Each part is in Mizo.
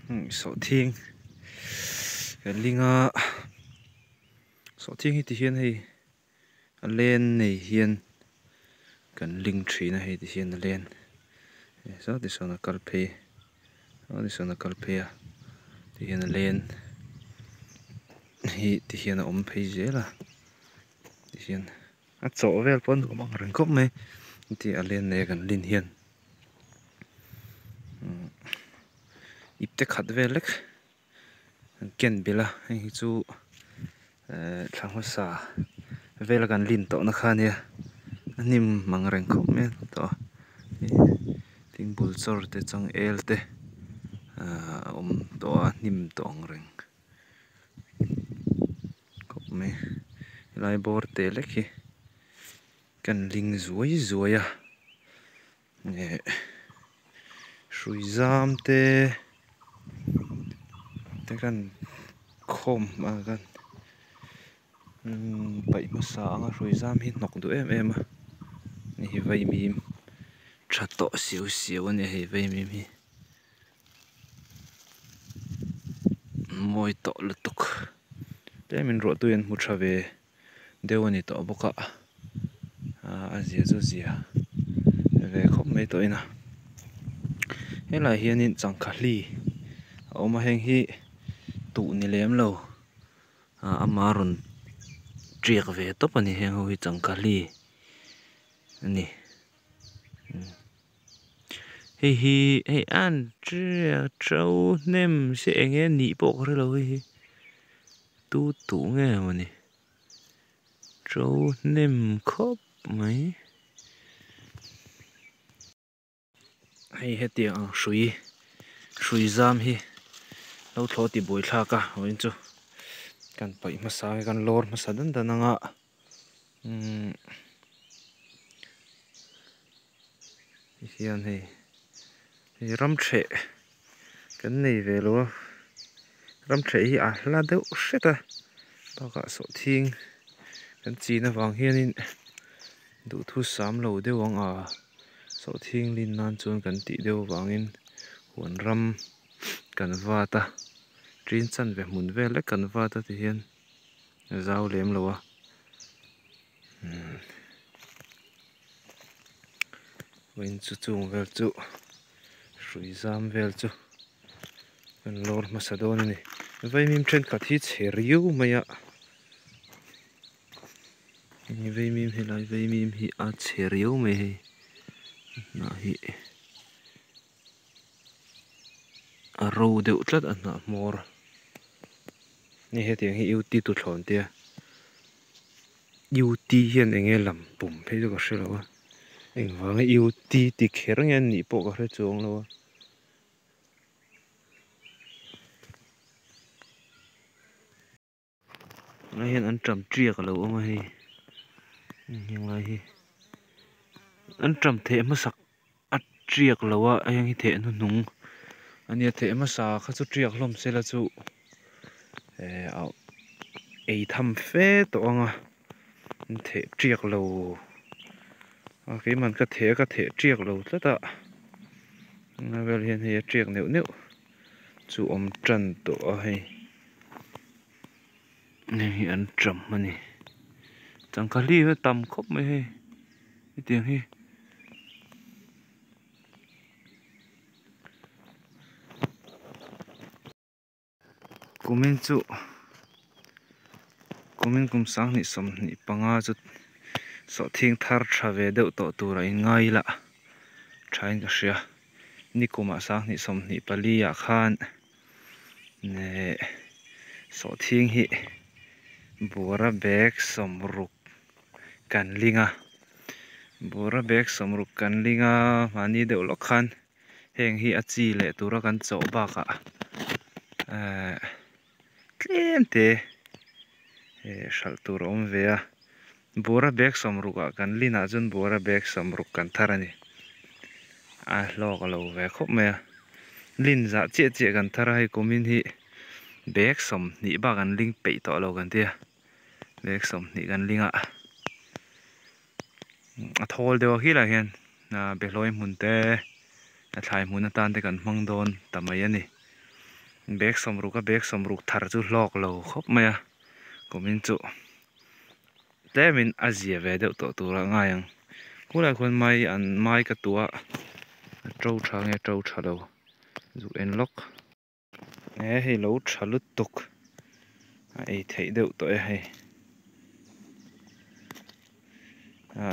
Sawhthing kan ling a sawhthing hi ti hian hei a len nei hian kan ling thin a hei ti hian a len saw ti sawn a kal phei saw ti sawn a kal phei a ti hian a len hi ti hian a awm phei zel a ti hian a chawh vel pawh a nuam ang reng khawp mai heti a len nei a kan lin hian. Ipte khat vel lek an ken belh a hei hi chu ehh thla hmasa vela kan lin tawhna kha ania a hnim ang reng khawp mai a tawh a tin bul chawr te changel te ahh a awm tawh a hnim tawh ang reng khawp mai helai bawr te lek hi kan ling zuai zuai a. Ih hrui zam te te kan khawm a kan imm paih hmasa anga hrui zam hi hnawk duh em em a hei hi vaimim tha tawh siau siau a ni hei vaimim hi mawi tawh lutuk tlemin ruahtui an hmu tha ve. Deuh a ni tawh bawk a ahh a zia chu zia ve khawp mai tawhin a helaiah hianin changkha hli a awm a heng hi tuh ni lem lo ah ama rawn tiak ve tawp a ni heng ho hi changkha hli a ni hei hi hei an tiak to hnem se eng nge nih pawh ka hrelo hei hi tu tuh nge mawni. To hnem khawp mai hei hetiang ang hrui hrui zam hi lo thlawh ti buai thlak a vawiin chu kan paih hmasa ang kan lawr hmasa dan dan ang a umm hian hei hei ram ṭheh kan nei ve lo a ram ṭheh hi a hla deuh hret a bakah sawhthing kan chin avang hianin duhthu sam lo deuh ang a sawhthing lin nan chuan kan tih deuh avangin huan ram kan vat a ṭin chanve hmun vel lek kan vat a tihian a zau lem lo a umm vawiin chu chung vel chu hrui zam vel chu kan lawr hmasa dawn a ni vaimim thenkhat hi chhe riau mai a vaimim helai vaimim hi a chhe riau mai hei hnah hi a ro deuh tlat a hnah hmawr hei hetiang hi u t tuthlawh an tia u t hian eng nge lam pum phei chu ka hre lo a engvanga u t ti kher nge an nih pawh ka hre chuang lo a. Tunah hian an ṭam ṭiak a lo awm a hei henglai hi an ṭam theh hmasak a ṭiak lo a heng hi theh hnuhnung a nia theh hmasa kha chu ṭiak hlawm se la chu eh auh ei tham fe tawh ang a an theh ṭiak lo a keimah ka theh a ka theh ṭiak lo tlat a tunah vel hian hei a ṭiak neuh neuh chu awm ṭan tawh a hei. Hei hi an ṭam a ni changkha hlim a tam khawp mai hei hetiang hi. Kumin chu kumin kum sanghnih sawmhnih panga chu sawhthing thar tha ve deuh tawh tur a inngai ila thain ka hria nikumah sanghnih sawmhnih pali ah khan. Ih sawhthing hi bura bag sawmruk kan ling a bura bag sawmruk kan ling a mahni deuh lawk khan heng hi a chi leh tura kan chawh bakah ehh tlem te eh hralh tur a awm ve a bura bag sawmruk ah kan lin ah chuan bura bag sawmruk kan thar a ni a hlawk a lo ve khawp mai a lin zah chiah chiah kan thar a hei kumin hi bag sawmhnih bak an ling peih tawh lo kan tia bag sawmhnih kan ling a a thawl deuh a khilaiah hian ah behlawi hmun te a thlai hmun atan te kan hmang dawn ta mai a ni. Bag sawmruk a bag sawmruk thar chu hlawk lo khawp mai a kumin chu tlemin a zia ve deuh tawh tur a ngai ang khulai khuan mai an mai ka tuah a to tha nge to tha lo zuk en lawk e hei lo tha lutuk a ei theih deuh tawh e hei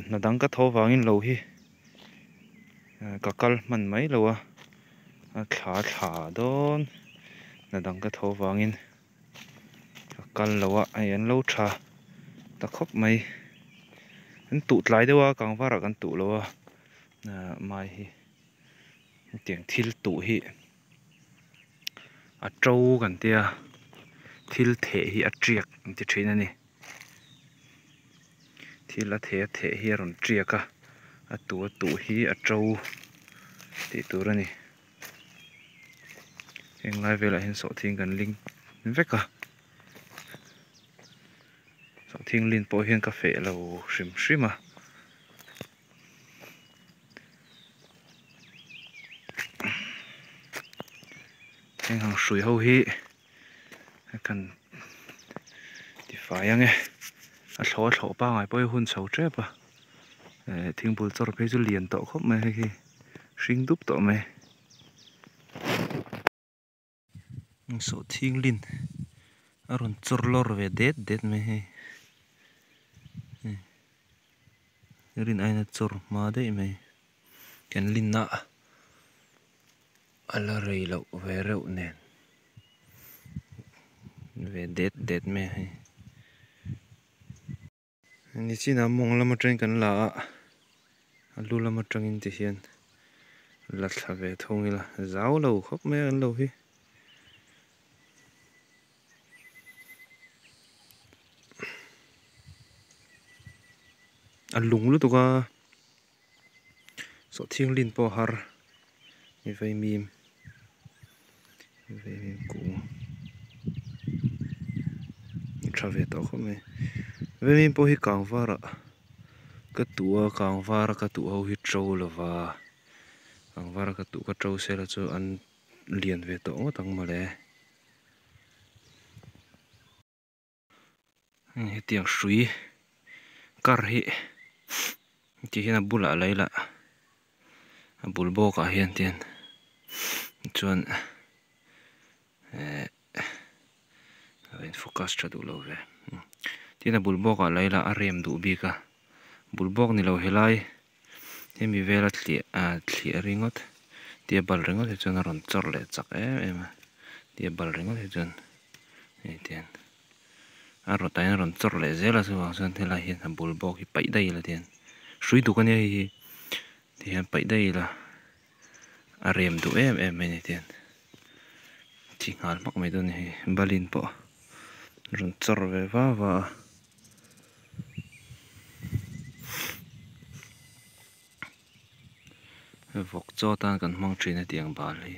hna dang ka tho vangin lo hi ka kal hman mai lo a a thla thla dawn hna dang ka tho vangin ka kal lo a hei an lo tha ta khawp mai an tuh tlai deuh a kangvarah kan tuh lo a mai hi hetiang thil tuh hi a to kan tia thil theh hi a tiak an ti thin a ni thil a theh a theh hi a rawn tiak a a tuh a tuh hi a to tih tur a ni heng lai velah hian sawhthing kan ling vek a sawhthing lin pawh hian ka feh lo hrim hrim a. Heng ang hrui ho hi kan tifai ange a thlawh a thlawh pangai pawh hi hun chho tep a eh thingbul chawr phei chu lian tawh khawp mai hei hi hring dup tawh mai. Sawhthing lin a rawn chawr lawr ve det det mai hei rin aiin a chawr hma daih mai kan linna a la rei loh ve reuh nen ve det det mai a hei. Nichinah mawng lam atangin kan la a, a lu lam atangin ti hian la thla ve thung ila zau lo khawp mai a kan lo hi. A lung lutuk a sawhthing lin pawh a har vaimim vaimim kung tha ve tawh khawp mai vaimim pawh hi kang varah ka tuh a kang vara ka tuh ho hi to lova kang vara ka tuh ka to sela chu an lian ve tawh ngawt ang mawle. Hetiang hrui kar hi ti hian a bulah lei lah a bul bawk ah hian tian chuan ehh a in focus tha duh lo ve tin a bul bawk ah lei lah a rem duh bik a bul bawk ni lo helai hemi vela thliah ah thliah ringawt tia bal ringawt hi chuan a rawn chawr leh chak em em a tia bal ringawt hi chuan hei tian. A rawt ah hian a rawn chawrh leh zel a chuvang chuan helai hian a bul bawk hi paih daih ila tihian hrui duk ania hei hi tihian paih daih ila a rem duh em em mai a ni tihian thi nghal hmak mai dawn a ni hei balin pawh a rawn chawrh ve va va a. Vawk chaw tan kan hmang thin a tiang bal hi.